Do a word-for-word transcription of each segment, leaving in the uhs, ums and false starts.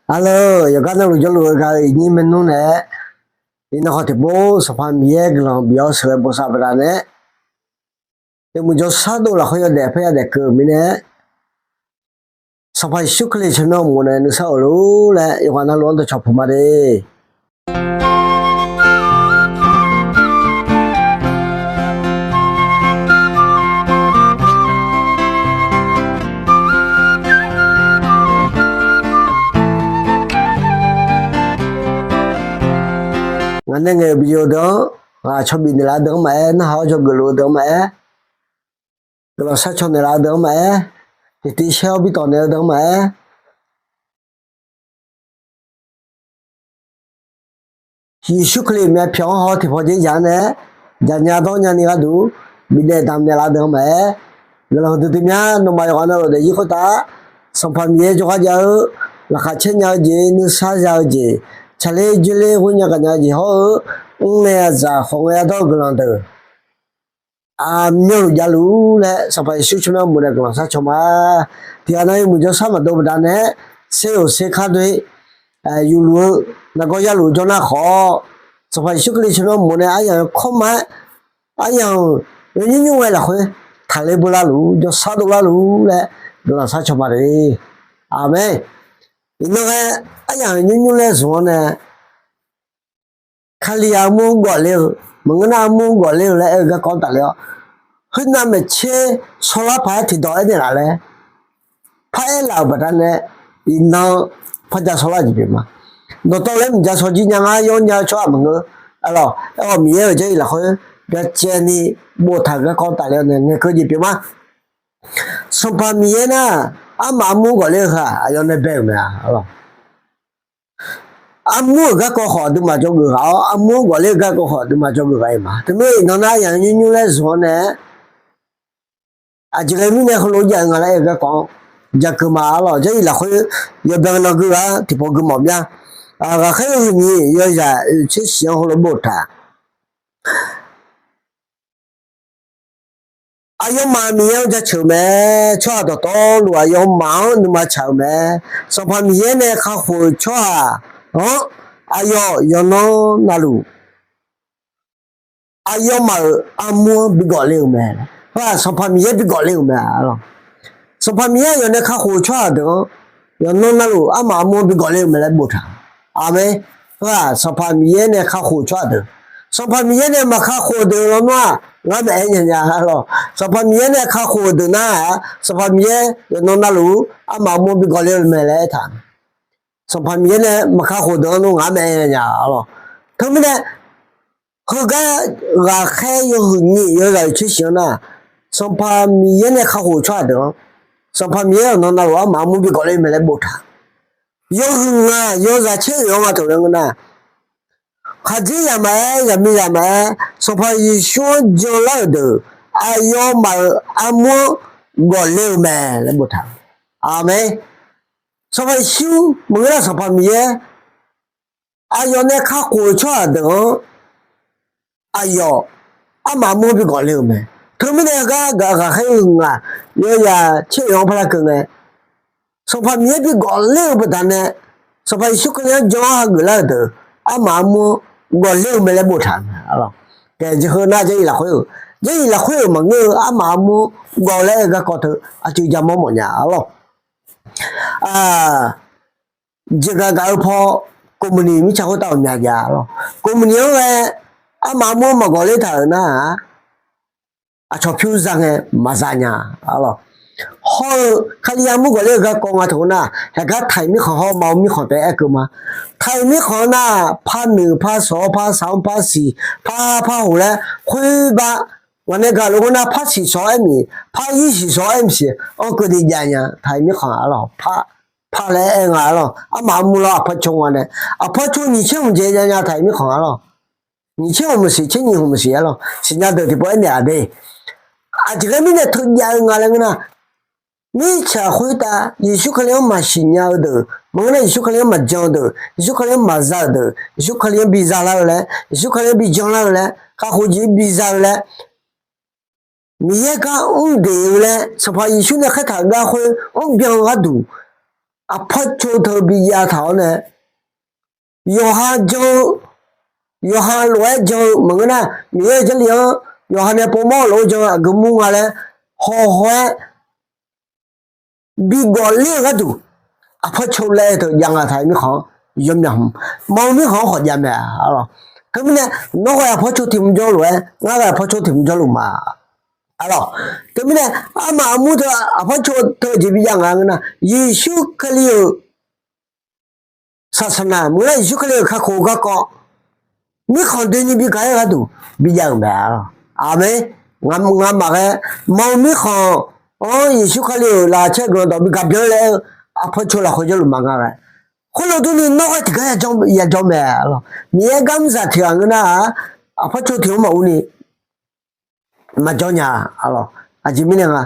Arleur, yawqgar navluf jawrluf-eu gaq-eu iqnyir maernmr nae, iqnan khawf tiqpov Sanqpaq Miqyaer guiqlanq bif-awr sheuqghae bosav baqdanae, yawmuiq jawrshar dov lafkhoer yawdaef parya daef keuv-euq mirnae, Sanqpaq Yeqsur Kali tsawrmyanr uqmov nae nuisar of lor laer yawqghaq navluf-anr dawqcawq puq ma de. Ngaq nae ngaeq-euq bi-eu deuq-anr, aqcawq bifnaeq laf-eu deuq-anr maqaer, narhaq-awr dzawgeuf luf-eu deuq-anr maqaer, guiqlanq sharcaw naeqlaf-eu deuq-anr maqaer, tiqtiv shaer-awr bi tawq naeq-eu deuq-anr maqaer, Yeqsur Kali-euq myavpyawq-anr haw tiqpaw dzer yaq-anr nae, jaqnya dawrnya ni gharduq bifnaeq damqnaeq laf-eu deuq-anr maqaer, guiqlanq huiqdui dui mya nawmaf yawqghaq navluf daefzir khoertav, Sanqpaq Miqyaer jawrgar jav-eu, laqkhaq caer nya-eu jeq, nuisar za-eu jeq, tsaqler dzoerler ghoer nya gaqnya-eu jeq hawr-eu, mrngae aqzaq khawf ngae ardawr-eu guiqlanq deuq aqmyanluf javluf laer Sanqpaq Yeqsur tsawrmyanr uqmov nae guiqlanq sharcaw ma. Tiqghaq nav yawmuiq jawrshar maqdov baqdanae, ser-euq ser kar doe yufluf-eu nargawr yarluf jawr nar khawf, Sanqpaq Yeqsur Kali tsawrmyanr uqmov nae aryamq-anr kawr ma-aer, aryamq-euq yawnymr nymr ghae lafkhoer taqler beu larluf jawrshar dov larluf laer guiqlanq sharcaw ma de. Aqmeq. Iqnan ghae aryamq-euq nymr nymr laer zmq-awr nae, Kali-aq armur-anr gawfler-eu, maqngeur nar armur-anr gawfler-eu laer aer-eu garkawv-anr tafler-awr, khoernav maeqtser shawrlar paq-aer tiqdawq aernaeq laf laer paraer laf-euq baqdanae, iqnan par ja shawrlar jeq pyeuf ma. Dawqtawvluf-aer mqja shaw jir nya ngar yawr nya-eu tsawrhaq maqngeur. Arlawq, aerkhawf Miqyaer-euq Jarlif lafkhoer byacaevni boftaq-euq garkawv-anr tafler-awr nae ngaeqkeuv jeq pyeuf ma. Sanqpaq Miqyaer nar, armaf armur-anr gawfler-eu heu-aq aqyawf nae bae-euq mae-a. Arlawq, armur-euq garkawv khawf aqduimaf dzawgeuf ghaq-awr, armur-anr gawfler-eu garkawv khawf aqduimaf dzawgeuf ghaq-iq ma. Teumirnae iqnan nar aryamq nymr nymr laer zmq-awr nae, aqjeq ghae mirnae heulof jav-eu nga laer aer-eu garkawv-anr jakeuv ma. Arlawq, Jarlif lafkhoer yawbae nan gui ghaq-anr tiqpov gui mawf mya. Ghaqkhaer yawhuiq nyiq yawzaq oeq tser shif-anr heulof boftaq Aqyawfmaf Miqyaer-anr jaceuq-eu mae. Tsawrhaq dawqtawvluf aqyawfmaf-anr nuima tsaq-euq mae. Sanqpaq Miqyaer nae kakhof-euq tsawrhaq-anr aqyawf yawqnan navluf aqyawfmaf-euq armur-anr bigawf le-euq mae. Heu-aq Sanqpaq Miqyaer bigawf le-euq mae. Sanqpaq Miqyaer aqyawf nae kakhof-eu tsawrhaq deuq-anr yawqnan navluf armaf armur-anr bigawf le-euq mae laer boftaq. Aqmeq. Heu-aq Sanqpaq Miqyaer nae kakhof-eu tsawrhaq deuq, Sanqpaq Miqyaer nae maqkakhof-eu deuq lawnmr-aq ngar maqaer nya nya. Arlawq, Sanqpaq Miqyaer nae kakhof-euq deuq nar-aq, Sanqpaq Miqyaer yawqnan navluf armaf armur-anr bigawf le-eu mae laer aertaq. Sanqpaq Miqyaer nae maqkakhof deuq-anr ngar maqaer nya nya. Arlawq, teumirnae heugar ghaqkhaer yawhuiq nyiq yawzaq oeq tser shif-anr nar, Sanqpaq Miqyaer nae kakhof-eu tsawrhaq deuq-anr Sanqpaq Miqyaer yawqnan navluf armaf armur bigawf le-eu mae laer boftaq. Yawhuiq ngaq yawzaq tser oeq-anr nga taq laer ngeur nar, khaqdzerzaq maqaer, zaqmiqzaq maqaer, Sanqpaq Yeqsur-anr janlar-euq deuq aqyawfmaf-euq armur-anr gawf le-eu mae laer boftaq. Aqmeq. Sanqpaq Yeqsur maqngeur nar Sanqpaq Miqyaer aqyawf nae kakhof-eu tsawrhaq deuq-anr aqyawf armaf armur-anr bigawf le-euq mae. Teumirnae heugar ghaqkhaer yawhuiq ngaq yawzaq tser oeq-anr parlar keuv ngae, Sanqpaq Miqyaer bigawf ler-eu baqdanae, Sanqpaq Yeqsur Kali-anr jan-awr hageuf lar-euq deuq armaf armur-anr gawf ler-eu mae laer boftaq. Arlawq, khaeq jeq heu nar Jarlif lafkhoer-euq, Jarlif lafkhoer-euq maqngeur-eu armaf armur-anr gawf laer-eu garkawv teu aqcuiv jamawr mawfnya. Arlawq, jeqgaq gaq-eu paw, ကုမ္ပဏီ mirtsaq khoertav ghawqmya jav. Arlawq, ကုမ္ပဏီ anr ghae armaf armur-anr maqgawf ler taq-euq nar-aq, aqcawq pyur za ngae maqza nya. Arlawq, hawr-eu Kali-anr mur gawf ler-eu garkawv nga taq-eu nar, haeqgar taq-iq mirkhanq hawr maqmr mirkhanq taef-aer aerkeuv ma. Taq-iq mirkhanq-anr nar, par noeq par shawq par saq-anr par siq par ha par hoq laer khoerbar, ngaq nae gaq lof-aer nar par siq shawq-aer aer miq, par yir siq shawq-aer aer maqsiq, anr keuvni jav nya. Taq-iq mirkhanq arlawq, par laer aer nga. Arlawq, armaf armur lawr aqpar cawr nga nae, aqpar cawr nyiq tser hmq jeq jav nya taq-iq mirkhanq arlawq. Nyiq tser hmq maqsiq, tser nyiq hmq maqsiq arlawq, siqnya deuq tiqpov aernaeq-aq de. Aqjeq ghae mirnae teujav-eu nga laer ngeur nar, mirtsaq khoertav Yeqsur Kali-anr maqsiqnya-eu deuq, maqngeur nar Yeqsur Kali-anr maqjan-eu deuq, Yeqsur Kali-anr maqza-euq deuq, Yeqsur Kali-anr biza lar-eu laer, Yeqsur Kali-anr bijan lar-eu laer, kakhof jeq-anr biza-eu laer, Miqyaer gar mr deq-eu laer, Sanqpaq Yeqsur nae khaertaq-euq gar khoer mrbyan-eu gharduq, aqpawr co teu bijav taq-awr nae, yawqha jan-eu, yawqha lof-aer jan-eu maqngeur nar, Miqyaer-euq Jarlif-anr yawqha nae povmawr-eu lof-aer jan-eu aqgeu mur nga laer hawhaw-aer bi gawfler-eu gharduq, aqpawr co laer teu jav nga taq-eu mirkhanq-anr yawmyaq hmq, maqmr mirkhanq-anr khawf jav mae. Arlawq, teumirnae nawr ghae aqpawr co tiq mr jawrluf-aer ngar ghae aqpawr co tiq mr jawrluf ma. Arlawq, teumirnae armaf armur teu aqpawr co teu jeq bijav nga ngeur nar, Yeqsur Kali-euq saqsaqnaq maqngeur nar, Yeqsur Kali-euq kakhof-eu garkawv mirkhanq doeni bi gaq-aer gharduq bijav-euq mae. Aqmeq. Ngamaf ghae maqmr mirkhanq-anr Yeqsur Kali-euq laqkhaq caer-eu guiqlanq dawq bi gaq byan laer aer-eu aqpawr co lafkhoer jawrluf ma nga ghae. Khoerlof durni nawr ghae tiqgar yajawr mae. Arlawq, Miqyaer gar mr zaq tiq ghaq ngeur nar-aq, aqpawr co tiq mr maqur ni maqjawr nya. Arlawq, aqjeq mirnae nga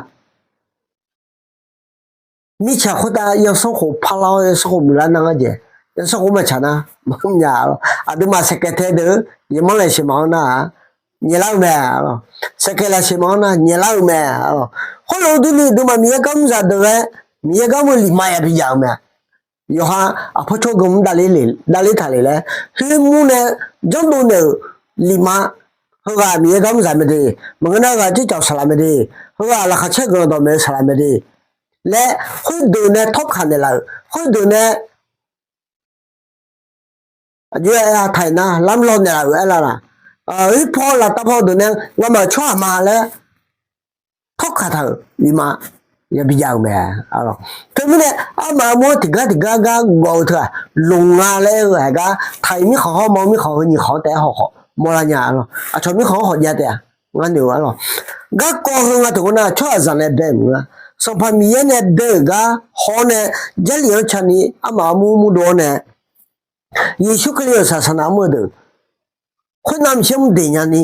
mirtsaq khoertav yawsanr khof parlar-awr yawsanr khof muiqlar nar ngar jeq, yawsanr khof maqtsaq nar maqmr nya. Arlawq, aqduimaf saeqkaeq tae deuq-eu yaeqmanr laeqsheq maqanr nar-aq, nyaeqlar-eu mae. Arlawq, saeqkaeq laeqsheq maqanr nar nyaeqlar-eu mae. Arlawq, khoerlof durni aqduimaf Miqyaer gar mr zaq deuq ghae, Miqyaer gar mr-eu lifma yabi jav-eu mae. Yawqha aqpawr cawr ganr mr davler taq lef laer, khoermur nae janrdov naeq-euq lifma, heughaq Miqyaer gar mr zaq mae de, maqngeur nar heughaq jircawq saqlaq mae de, heughaq laqkhaq caer guiqlanq dawq maeq-eu saqlaq mae de laer, khoerdeuq nae tawrkaq naeqlaf-euq, khoerdeuq nae aqjox-aer taq-iq nar lamr law naeqlaf-euq aerlar laq, oerpaw laftav paw deuq nae ngamaf-euq tsawrhaq ma laer tawrkaq taq-euq lifma yabi jav-eu mae. Teumirnae armaf armur-anr tiqgar tiqgar gar gawf-eu teu-aq, loq nga laer aer-eu haiq gar taq-iq mirkhanq hawr maqmr mirkhanq heu nyiq khanq-anr taef-aer haw khawf mawrlar nya. Arlawq, aqcawq mirkhanq-anr khawf jav taef-a. Ngar noeq-eu arlawq, garkawv heu nga taq ngeur nar tsawrhaqzaq nae bae maqngeur-a. Sanqpaq Miqyaer nae bae-euq gar haw-awr nae Jarlif-anr cani armaf armur murdov-awr nae Yeqsur Kali-euq saqsaqnaq mr-eu deuq khoernav maqtser mr deq nyani,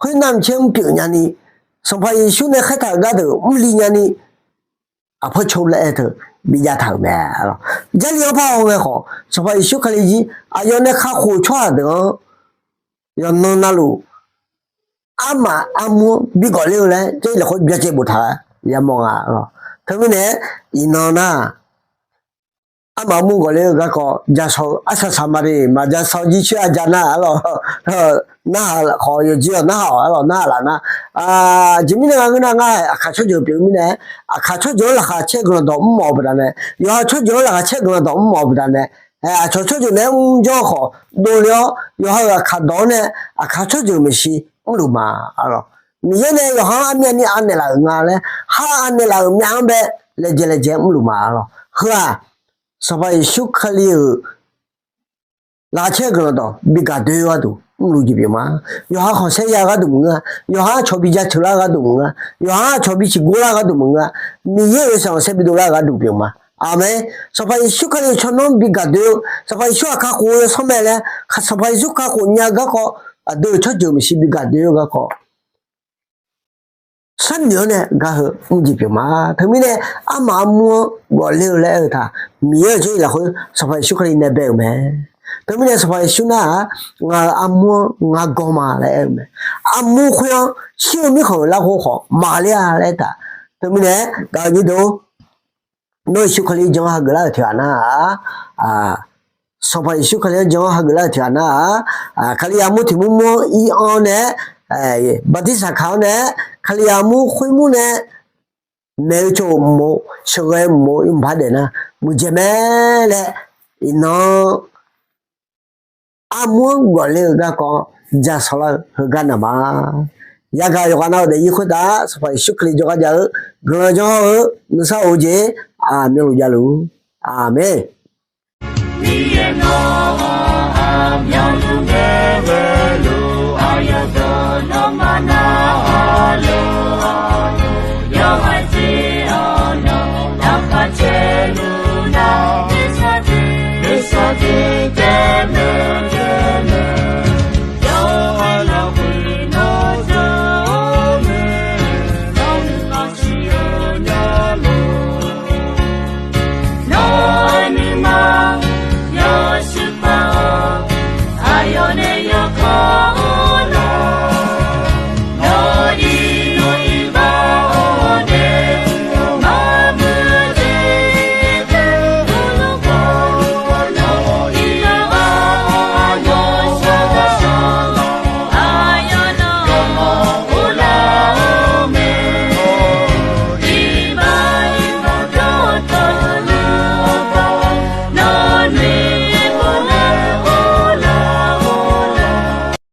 khoernav maqtser mr pyeuf nyani, Sanqpaq Yeqsur nae khaertaq-euq gardeuq mrli nyani, aqpawr co laer aer teu bijav taq-euq mae. Jarlif-anr par haw ngae khawf Sanqpaq Yeqsur Kali jir aqyawf nae kakhof-eu tsawrhaq deuq-anr yawqnan navluf armaf armur-anr bi gawfler-eu laer Jarlif lafkhoer byacaevbof taq-a yamawr nga. Teumirnae iqnan nar armaf armur gawfler-eu garkawv jasaw-eu arsaq saq ma de, maqjasaw jir coer-a ja nar arlawq, narhaq khawf yawjir-awq narhaq-awq arlawq, narhaq laf nar, aqjeq mirnae nga ngeur nar ngar-aq aqkaq tsawrjeuq pyeuf-eu mirnae, aqkaq tsawrjeuq-anr laqkhaq caer guiqlanq dawq mr mawf-eu baqdanae, yawqha tsawrjeuq-anr laqkhaq caer guiqlanq dawq mr mawf-eu baqdanae, aqcawq tsawrjeuq naeq-aer mr jawr khawf dovle-awr yawqha-euq aqkaq dawq-anr nae aqkaq tsawrjeuq maeqshi mrluf ma. Arlawq, Miqyaer nae yawqha-anr armyavni anaeq laf-euq nga laer har anaeq laf-euq myav-anr bae laejae laejae mrluf ma. Arlawq, heu-aq Sanqpaq Yeqsur Kali-euq laqkhaq caer guiqlanq dawq bi gaq doe-eu gharduq mrluf jeq pyeuf ma. Yawqha khanqsaer ya-eu gharduq maqngeur-a. Yawqha aqcawq bi jaceuq lar-eu gharduq maqngeur-a. Yawqha aqcawq bi ciqgor lar-eu gharduq maqngeur-a. Miqyaer-euq sanqsaer bi dovlar-eu gharduq pyeuf ma. Aqmeq. Sanqpaq Yeqsur Kali-euq tsawrmyanr bi gaq doe-eu, Sanqpaq Yeqsur-aq kakhof-eu yawsanr mae laer, Sanqpaq Yeqsur kakhof nya-eu garkawv, aqdui-euq tsawrjeuq maeqshi bi gaq doe-eu garkawv sharnoeq-anr nae gar heu mr jeq pyeuf ma. Teumirnae armaf armur-anr gawfler-eu laer aer-eu taq, Miqyaer-euq Jarlif lafkhoer Sanqpaq Yeqsur Kali nae bae-euq mae. Teumirnae Sanqpaq Yeqsur nar-aq, ngaq-euq armur-anr ngar gawr ma laer aer-eu mae. Armur khoer-anr shir-eu mirkhanq-euq larghov khawf maqler-a laer aer taq. Teumirnae gaq-eu nyir deuq-or, nawr Yeqsur Kali jan-anr hageuf lar-euq tiqghaq nar-aq, Sanqpaq Yeqsur Kali-anr jan-anr hageuf lar-euq tiqghaq nar-aq, Kalizaq armur tiq mur mur-anr ir-anr nae, bartirsaq kaq-anr nae, Kalizaq armur khoer mur nae, maeq-eu tsov-euq mq-eu sheuqghae mq-eu mqpar daef nar muiqdzaeq mae laer, iqnan armur-anr gawfler-eu garkawv-anr ja sawlar-eu heugar naq ma. Yagaq yawqghaq nav-euq daefzir khoertav Sanqpaq Yeqsur Kali jawrgar jav-eu guiqlanq janr hawr-eu nuisar of-eu jeq aqmyanluf javluf. Aqmeq. Miqyaer nawr aqmyanluf nae ghae